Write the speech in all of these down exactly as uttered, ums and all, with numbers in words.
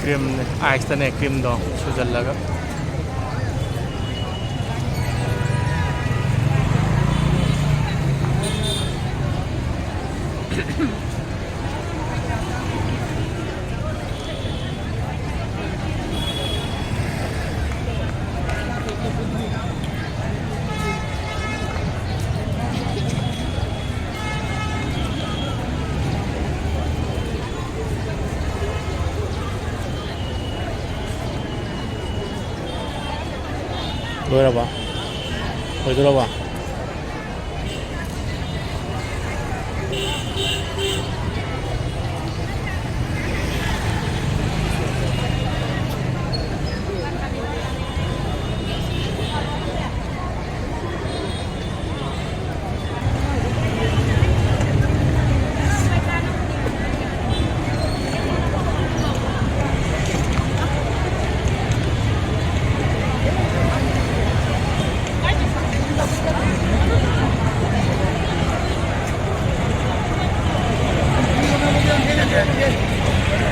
ꯀ꯭ꯔꯤꯝꯅꯦ, ꯑꯥꯏꯁꯇꯅꯦ ꯀ꯭ꯔꯤꯝꯗꯣ ꯁꯨꯖꯜꯂꯒ꯫ ꯂꯣꯏꯔꯕ? ꯂꯣꯏꯗꯣꯔꯕ?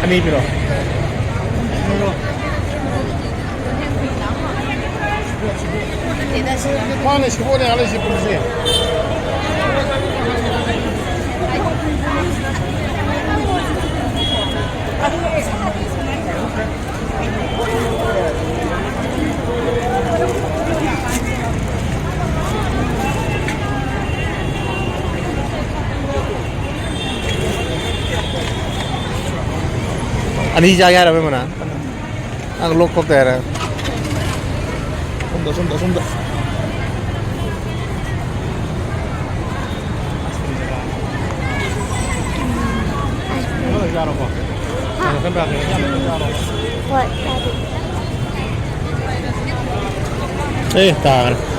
ꯑꯅꯤ ꯄꯤꯔꯣ꯫ ꯃꯥꯅ ꯁꯤꯕꯣꯠꯅꯦ ꯍꯥꯏꯔꯤꯁꯦ ꯄꯨꯟꯁꯤ꯫ ꯑꯅꯤ ꯆꯥꯒꯦ ꯍꯥꯏꯔꯕ ꯏꯃꯥꯅ? ꯅꯪ ꯂꯣꯛ ꯊꯣꯛꯇꯦ ꯍꯥꯏꯔ꯫ ꯁꯣꯝꯗ, ꯁꯣꯝꯗ, ꯁꯣꯝꯗ꯫ ꯍꯣꯏ, ꯆꯥꯔꯣ꯫ ꯍꯣꯏ, ꯆꯥꯔꯣ꯫ ꯑꯦ, ꯇꯥꯈ꯭ꯔꯦ꯫